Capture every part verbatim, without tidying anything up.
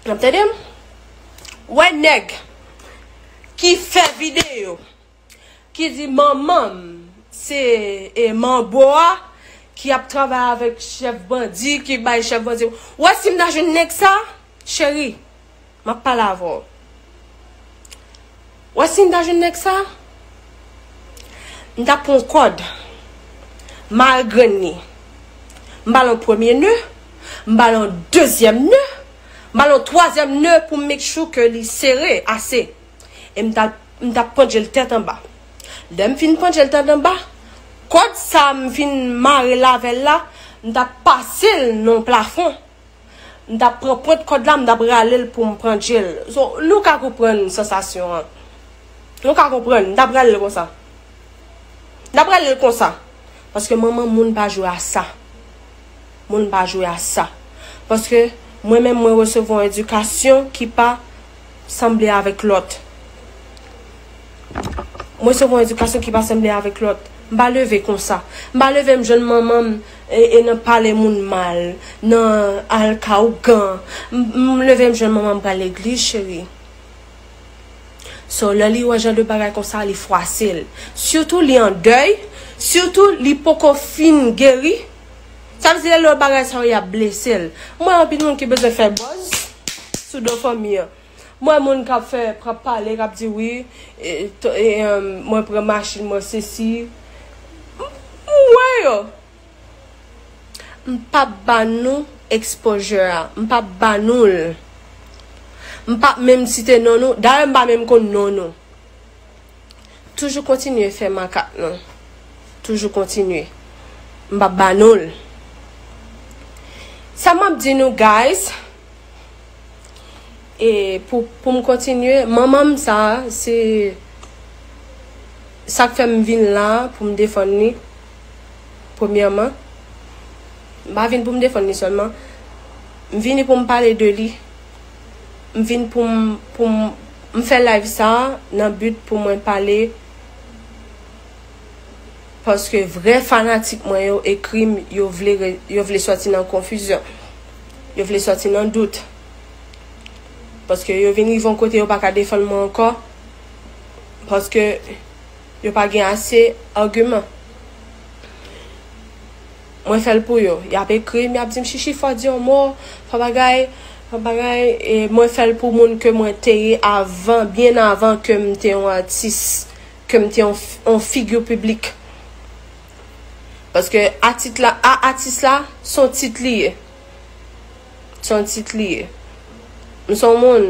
N ap tande m? Wè nèg ki fè videyo, ki di manman m se e manbo a ki ap travay avèk chèf bandi, ki bay chèf bandi. Wè si m ta jwenn nèg sa, cheri, m ap pale avè w. Wè si m ta jwenn nèg sa, m ta pran yon kòd, mare grenn li. M ba l yon premye ne, m ba l yon dezyèm ne, m ba l yon twazyèm ne pou m make sure ke li sere ase. E m ta, m ta pandje l tèt anba. Lè m fin pandje l tèt anba, kòd sa m fin mare l avè l la, m ta pase l nan yon plafon. M t ap pran pwent kòd la, m t ap rale l pou m pandje l. So, nou ka konprann sansasyon an. Nou ka konprann, m t ap rale l konsa. M t ap rale l konsa. Paske manman moun pa jwe a sa. Moun pa jwe a sa. Paske mwen menm, mwen resevwa yon edikasyon ki pa sanble avèk lòt. Mwen resevwa yon edikasyon ki pa sanble avèk lòt. M pa leve konsa. M pa leve m jwenn manman m e, e nan pale moun mal, nan al ka ougan. M, m leve m jwenn manman m pral legliz, cheri. So, lè li wè jan de bagay konsa, li fwase l. Sitou li an dèy, sitou li poko fin geri. Sa vle di lè lòt bagay sa yo y ap blese l. M wè anpil moun ki bezwen fè buzz sou do fanmi an. M wè moun k ap fè, k ap pale, k ap di wi, e, to- e, em, mwen pran machin, mwen sesi. M, m wè yo. M p ap ba nou exposure a. M p ap ba nou l. M p ap menm site non nou. Dayè, m pa menm konn non nou. Toujou kontinye fè makak nou. Toujou kontinye. M p ap ba nou l. Sa m ap di nou, guys, e pou, pou m kontinye, manman m sa, se sa k fè m vin la pou m defann li, premyèman. M pa vin pou m defann li sèlman. M vini pou m pale de li. M vin pou m, pou m, m fè live sa nan but pou mwen pale. Paske vrè fanatik mwen yo ekri m, yo vle re- yo vle sòti nan konfizyon. Yo vle sòti nan dout. Paske yo vin rive yon kote yo pa ka defann mwen ankò. Paske yo pa gen ase agiman. Mwen fè l pou yo. Y ap ekri m, y ap di m, "Chichi, fò di yon mo, fò bagay, fò bagay." E mwen fè l pou moun ke mwen te ye avan, byen avan ke m te yon atis, ke m te yon, yon figi piblik. Paske atit la, a, atis la, se yon tit li ye. Se yon tit li ye. M se yon moun,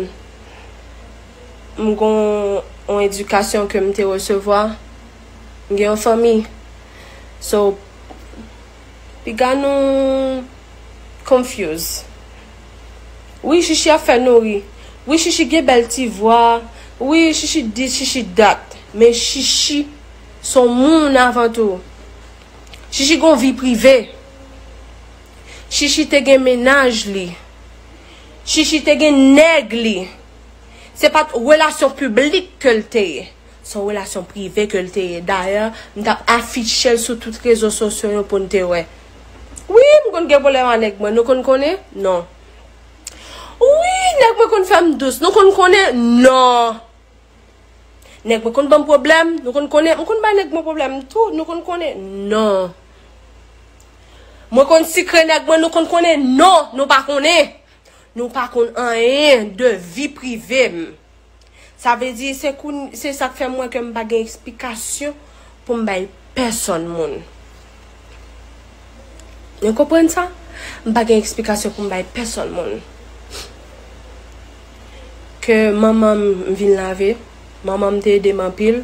m gon yon edikasyon ke m te resevwa. M gen yon fanmi. So, piga nou confuse. Wi, Chichi ap fè nou ri. Wi, Chichi gen bèl ti vwa. Wi, Chichi dis, Chichi dat. Men Chichi se yon moun avan tou. Chichi gon vi prive. Chichi te gen mennaj li. Chichi te gen nèg li. Se pa t relasyon piblik ke l te ye. Se yon relasyon prive ke l te ye. Dayè, m t ap afiche l sou tout rezo sosyo yo pou n te wè. Wi, m konn gen pwoblèm a nèg mwen. Nou konn konnen? Non. Wi, nèg mwen konn fè m dous. Nou konn konnen? Non. Nèg mwen konn ban m pwoblèm, nou konn konnen, m konn bay nèg mwen pwoblèm tou, nou konn konnen? Non. Mwen konn sikre nèg mwen, nou konn konnen? Non, nou pa konnen. Nou pa konn anyen de vi prive m. Sa vle di, se koun- se sa k fè m wè ke m pa gen eksplikasyon pou m bay pèsonn moun. Nou konprann sa? M pa gen eksplikasyon pou m bay pèsonn moun. Ke manman m vin lave, manman m te ede m anpil.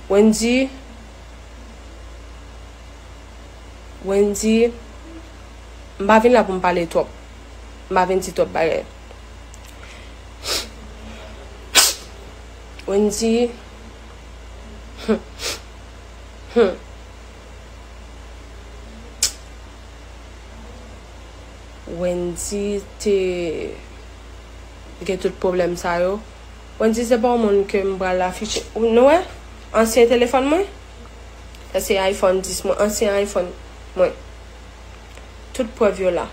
Wendy, Wendy, m pa vin la pou m pale twòp. M pa vin di twòp bagay. Wendy, Wendy te gen tout pwoblèm sa yo. Wendy se pa yon moun ke m pral afiche. Nou wè? Ansyen telefòn mwen. Sa se iPhone dis mwen. Ansyen iPhone mwen. Tout prèv yo la.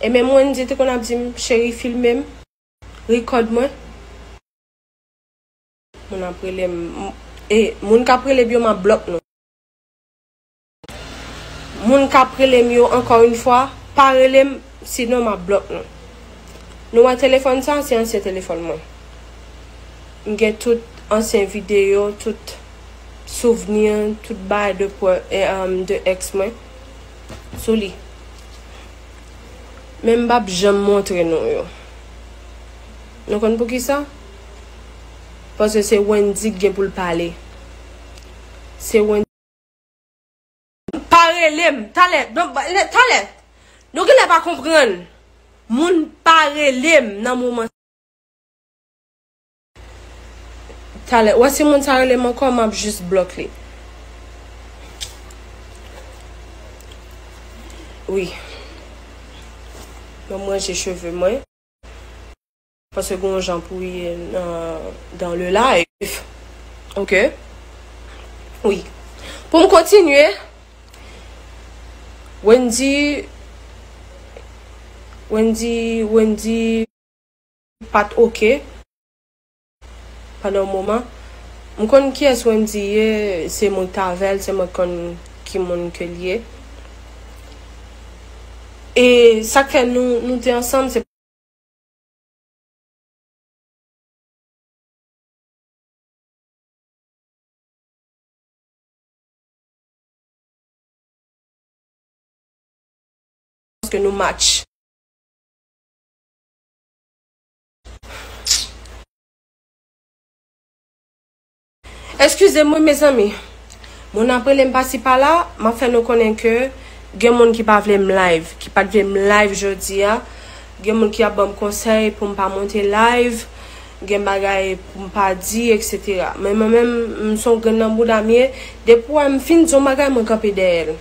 E menm Wendy te konn ap di m, "Cheri, filme m, rikòd mwen." Moun ap rele m, m- e moun k ap rele m yo, m ap blòk nou. Moun k ap rele m yo, ankò yon fwa, pa rele m, sinon m ap blòk nou. Nou wè telefòn sa, se ansyen telefòn mwen. M gen tout ansyen videyo, tout souvni, tout bagay de pwè-, e, um, de ex mwen sou li. Men m p ap janm montre nou yo. Nou konn poukisa? Paske se Wendy ki gen pou l pale. Se Wendy. Pa rele m. Talè, non, ba- lè- talè. Nou genlè pa konprann. Moun pa rele m nan moman. Talè, wè si moun sa rele m ankò, m ap jis blòk li. Wi. Ban m ranje cheve mwen. Paske gen yon jan pou ye nan, dans le live. Ok? Wi. Pou m kontinye, Wendy, Wendy, Wendy pa t ok pandan yon moman. M konn kiyès Wendy ye, se mwen k t avè l, se mwen k konn ki moun ke l ye. E sa k fè nou, nou te ansanm, se paske nou match. Eskize m wi, mezanmi. Moun ap rele m pasi pala, m ap fè nou konnen ke gen moun ki pa vle m live, ki pa t vle m live jodi a. Gen moun ki ap ban m konsèy pou m pa monte live, gen bagay pou m pa di, et cetera. Men mwen menm, m se yon grenn nan bouda m ye. Depi w wè m fin di yon bagay, mwen kanpe dèyè l.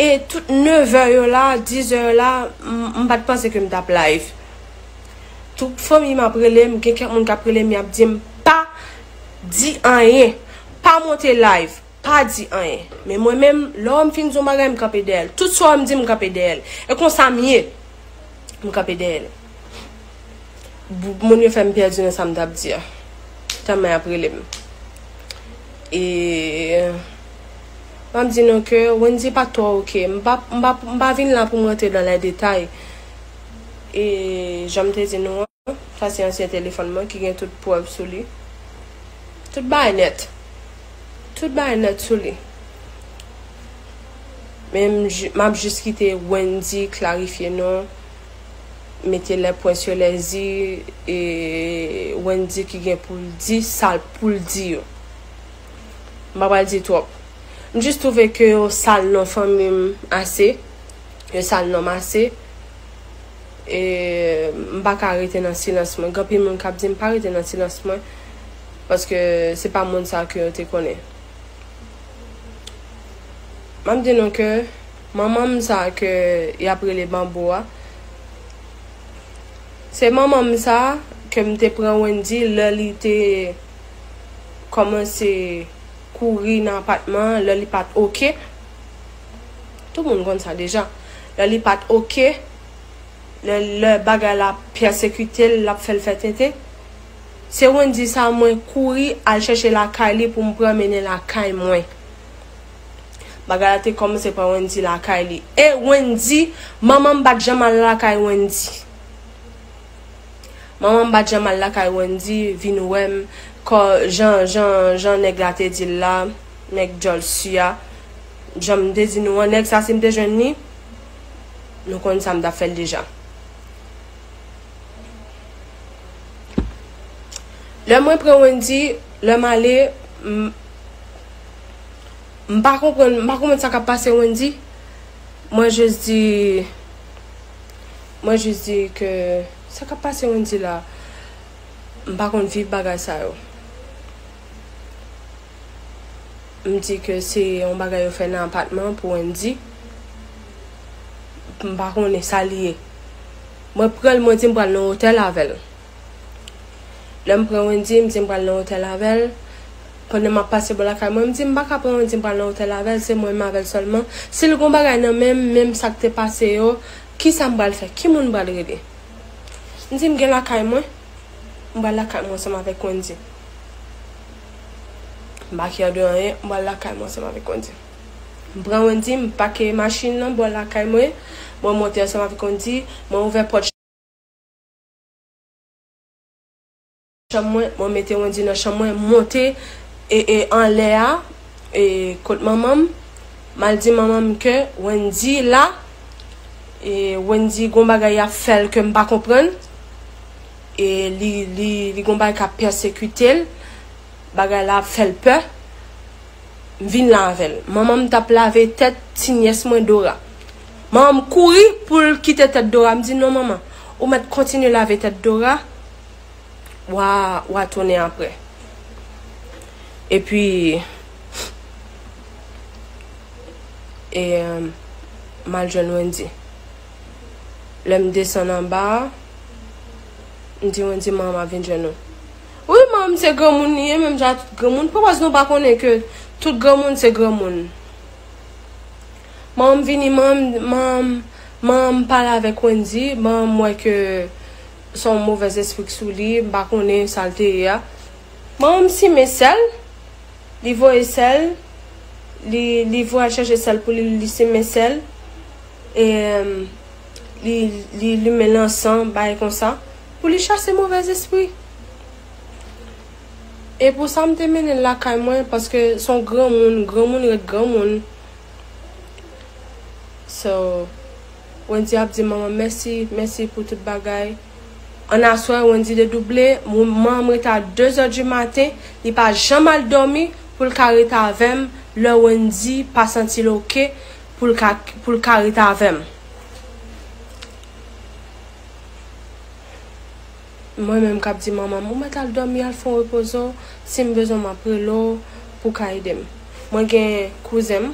E tout nevè yo la, dizè yo la, m, m pa t panse ke m t ap live. Tout fanmi m ap rele m, gen kèk moun k ap rele m, y ap di m, "Pa di anyen, pa monte live, pa di anyen." Men mwen menm, lè w wè m fin di yon bagay, m kanpe dèyè l. Tout sa w wè m di, m kanpe dèyè l. E konsa m ye. M kanpe dèyè l. Bou- moun yo fè m pèdi nan sa m t ap di a. Tèlman y ap rele m. E m ap di nou ke Wendy pa t twò ok. M pa, m pa, m pa vin la pou m rantre dans les détails. E jan m te di nou an, sa se ansyen telefòn mwen ki gen tout prèv sou li. Tout bagay nèt. Tout bagay nèt sou li. Men m, m ap jis kite Wendy klarifye non, mete les points sur les i, e Wendy ki gen pou l di sa l pou l di yo. M pa pral di twòp. M jis twouve ke yo sal non fanmi m ase. Yo sal non m ase. E m pa ka rete nan silans mwen. Gen anpil moun k ap di m pa rete nan silans mwen. Paske se pa moun sa ke yo te konnen. M ap di nou ke manman m sa ke y ap rele Banbo a, se manman m sa ke m te pran Wendy lè li te kòmanse kouri nan apatman an, lè li pa t ok. Tout moun konn sa deja. Lè li pa t ok, lè, lè bagay la pèsekite l, l ap fè l fè tenten. Se Wendy sa mwen kouri al chèche lakay li pou m pran mennen lakay mwen. Bagay la te kòmanse pran Wendy lakay li. E Wendy, manman m pa t janm al lakay Wendy. Manman m pa t janm al lakay Wendy, vin wè m, kò, jan, jan, jan nèg la te di l la, nèg djòl si a. Jan m te di nou an, nèg sa, si m te jwenn li, nou konn sa m t ap fè l deja. Lè mwen pran Wendy, lè m ale, m, m pa konprann, m pa konprann sa k ap pase Wendy. Mwen jis di, mwen jis di ke sa k ap pase Wendy la, m pa konn viv bagay sa yo. M di ke se yon bagay yo fè nan apatman pou Wendy. M pa konnen sa li ye. Mwen pran l, mwen di m pral nan otèl avè l. Lè m pran Wendy, m di m pral nan otèl avè l. Pandan m ap pase bò lakay mwen, m di m pa ka pran Wendy, m pral nan otèl avè l, se mwen menm avè l sèlman. Si l gon bagay nan men m, menm sa k te pase yo, Kisa m pral fè? Ki moun m pral rele? M di m gen lakay mwen. M pral lakay mwen ansanm avèk Wendy. M pa kè de anyen, m pral lakay mwen ansanm avèk Wendy. M pran Wendy, m pake machin nan bò lakay mwen. Mwen monte ansanm avèk Wendy, mwen ouvè pòt chanm mwen, mwen mete Wendy nan chanm mwen, monte e, e anlè a, e kot manman m, m al di manman m ke Wendy la, e Wendy gon bagay y ap fè l ke m pa konprann, e li, li, li gon bagay k ap pèsekite l, bagay la ap fè l pè. M vin la avè l. Manman m t ap lave tèt ti nyès mwen Dora. Manman m kouri pou l kite tèt Dora. M di, "Non, manman, ou mèt kontinye lave tèt Dora. W a, w a tounen apre." Epi, e, m al jwenn Wendy. Lè m desann anba a, m di Wendy, "Manman m ap vin jwenn ou." Wi, manman m se granmoun li ye, menm jan ak tout granmoun. Poukwa nou pa konnen ke tout granmoun se granmoun? Manman m vini, manman m, manman m, manman m pale avèk Wendy, manman m wè ke se yon movèz espri k sou li, m pa konnen sa l te ye a. Manman m simen sèl, li voye sèl, li, li voye al chèche sèl pou li, li simen sèl, e, li, li limen lansan, bagay konsa, pou li chase movèz espri. E pou sa, m te mennen l lakay mwen, paske se yon granmoun, granmoun ret granmoun. So, Wendy ap di manman mèsi, mèsi pou tout bagay. Annaswè, Wendy dedouble, manman m rete a de zè di maten, li pa janm al dòmi pou l ka rete avè m, lè Wendy pa santi l oke, pou l ka, pou l ka rete avè m. Mwen menm k ap di manman m, "Ou mèt al dòmi, al fè yon repoze w, si m bezwen w, m ap rele w pou w ka ede m." Mwen gen kouzen m,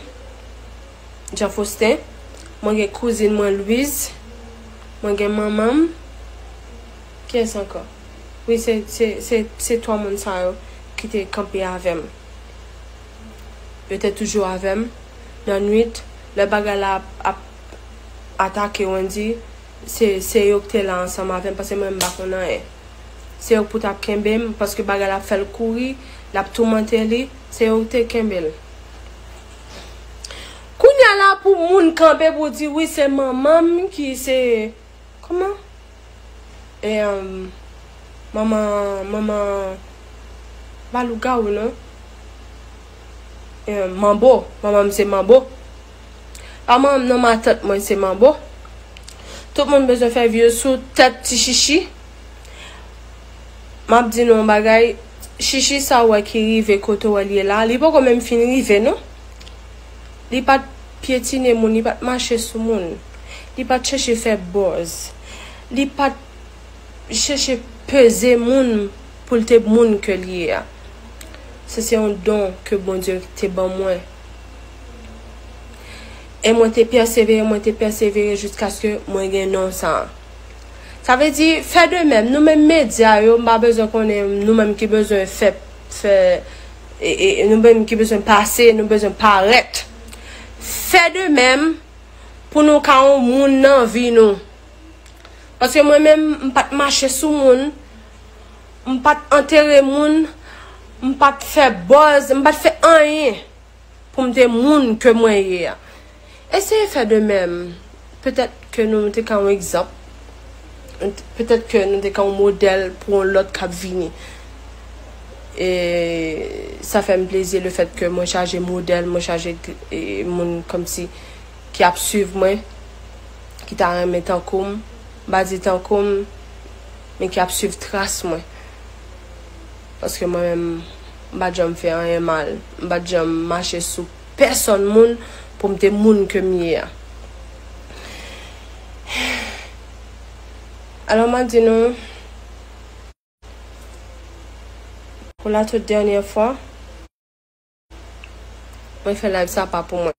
Jean Faustin, mwen gen kouzin mwen Louise, mwen gen manman m, kiyès ankò? Wi, se, se, se, se twa moun sa yo ki te kanpe avè m. Yo te toujou avè m nan nwit, lè bagay la ap, ap atake Wendy, se, se yo ki te la ansanm avè m, paske mwen, m pa konn anyen. Se yo ki pou t ap kenbe m, paske bagay la ap fè l kouri, l ap toumante li, se yo ki te kenbe l. Kounye a la, pou moun kanpe pou di, "Wi, se manman m ki se," kòman? E, um, manman, manman, pa lougawou, non. E, manbo, manman m se manbo. Pa manman m, non, matant mwen se manbo. Tout moun bezwen fè vye sou tèt ti Chichi. M ap di nou yon bagay, Chichi sa w wè ki rive kote w wè l ye la, li poko menm fin rive, non. Li pa t pyetine moun, li pa t mache sou moun. Li pa t chèche fè buzz. Li pa t chèche peze moun pou l te moun ke l ye a. Se, se yon don ke Bondye te ban mwen. E mwen te pèsevere, mwen te pèsevere jiskaske mwen gen non sa a. Sa vle di, fè de menm, nou menm medya yo, m pa bezwen konnen nou menm ki bezwen fè, fè, e, e, nou menm ki bezwen pase, nou bezwen parèt. Fè de menm pou nou ka yon moun nan vi nou. Paske mwen menm, m pa t mache sou moun, m pa t antere moun, m pa t fè buzz, m pa t fè anyen pou m te moun ke mwen ye a. Eseye fè de menm. Petèt ke nou te ka yon egzanp. Petèt ke nou te ka yon modèl pou yon lòt k ap vini. E sa fè m plezi lefèt ke mwen chaje modèl, mwen chaje, e, moun kòmsi ki ap swiv mwen, ki ta renmen tankou m, m pa di tankou m, men ki ap swiv tras mwen. Paske mwen menm, m pa t janm fè anyen mal. M pa t janm mache sou pèsonn moun pou m te moun ke m ye a. Alò, m ap di nou, pou la tout dènyè fwa, mwen fè live sa pa pou mwen.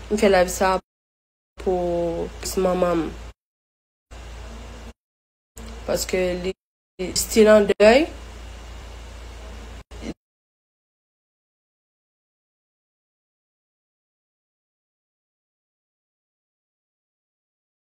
M fè live sa pou manman m. Paske li still an dèy.